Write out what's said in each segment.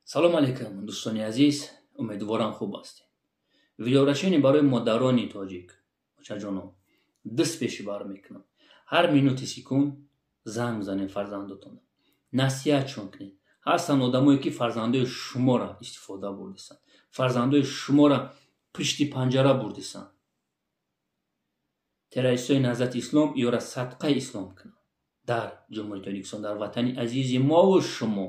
Салом алейкум, дӯстони азиз, умедворам хуб ҳастед. Видеообращение барои модарони тоҷик, очаҷонон, даст пеши бар мекунам. Ҳар минути секунд занг бизанед фарзандотона, насиҳатшон кунед. Ҳастанд одамое, ки фарзандои шуморо истифода бурдисанд, фарзандои шуморо пушти панҷара бурдисанд. Террористои Наҳзати Ислом ёра садқаи ислом кунанд дар Ҷумҳурии Тоҷикистон, дар ватани азизи мову шумо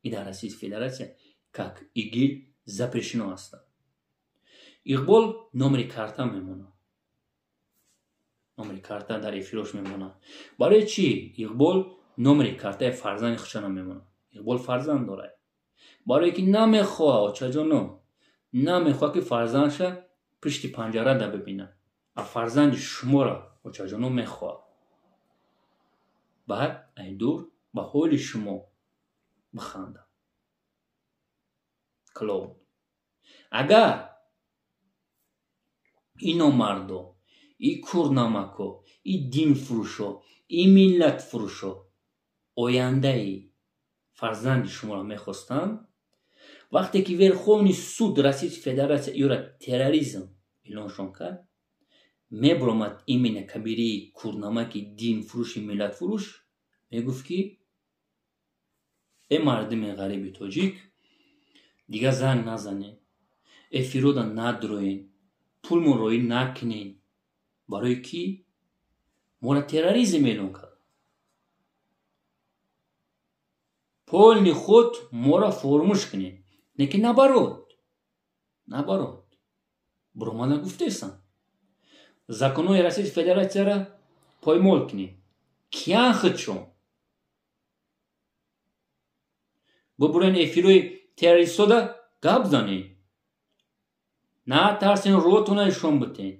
и дар Российской Федерация как ИГИЛ запрещено ҳастанд. Иқбол номери карта мемонад, номери карта дар эфирош мемонад. Барои чӣ Иқбол номери картаи фарзанди худша намемонад? Иқбол фарзанд дорад, барое ки намехоҳад, очаҷоно, намехоҳад, ки фарзандша пушти панҷара да бибинад, а фарзанди шуморо, очаҷоно, мехоҳад. Баъд ай дур ба ҳоли шумо бихандад. Клоун. Агар ин номардо, и курнамако, и динфурӯшо, и миллатфурӯшо ояндаи фарзанди шуморо мехостанд, вақте ки Верховный суд Российской Федерация ёра терроризм эълоншон кард, мебаромад именно кабирии курнамаки динфурӯши миллатфурӯш, мегуфт, ки э мардуми ғариби тоҷик, дигар занг назанед, эфирода надроен, пулмон роӣ накунед, барое ки моро терроризм эълон кард. Полни худ моро формӯш кунед. Лекин наоборот, наоборот, буромада гуфтесам, законҳои Российской Федерацияро поймол кунед. Киян худшон? Бубурен эфирои террористода гап занед, натарсен, рӯотона нишон битен,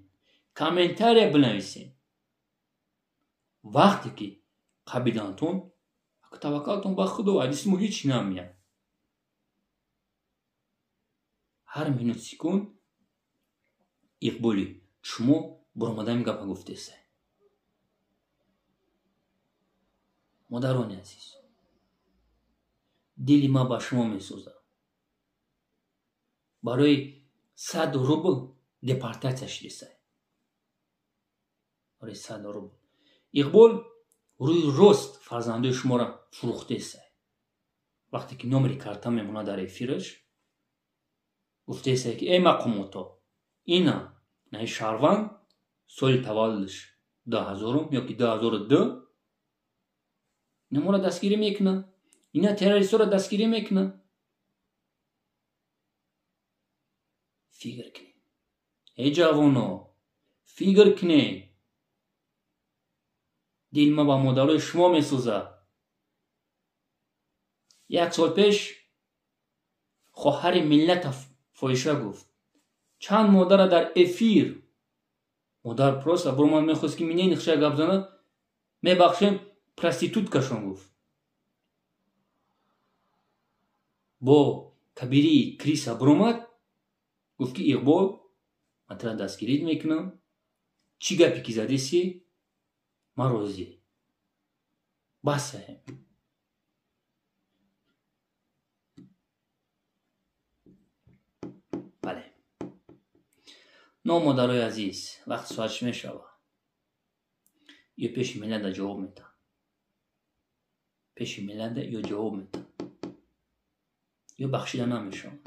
комментария бинависен. Вақте ки қабидантон, таваккалтон ба худо, ҳадисмо ҳеҷ намеяд. Ҳар минут секунд Иқболи шумо буромадаем гапа гуфтеса. Модарони азиз, дили ман ба шумо месӯзад. Барои 100 рубл депортатсия шудесай. Барои 100 рубл. Иқбол рӯи рост фарзандои шуморо фурӯхтесай. Вақте ки номери карта мемонад дар эфираш, гуфтесай, ки эй мақомото, ина наи шаҳрванд соли таваллудаш 2000-ум ё ки 2002, ина моро дастгирӣ мекунад, ина террористҳоро дастгирӣ мекунад. Фикр кунед, эй ҷавоно, фикр кунед. Дил ма ба модарои шумо месӯзад. Як сол пеш хоҳари миллата фоҳиша гуфт. Чанд модара дар эфир, модар просто буромад, мехост, ки минени хиша гап занад, мебахшем, проституткашон гуфт. Бо кабирии криса буромад, гуфт, ки Иқбол, ман тара дастгирӣ мекунам, чӣ гапе ки задеси, ман розӣ. Басаем. Бале, но модарои азиз, вақти соатш мешавад, ё пеши миллата ҷавоб метаҳанд, пеши миллата ё ҷавоб метаҳанд, ё бахшида намешаванд.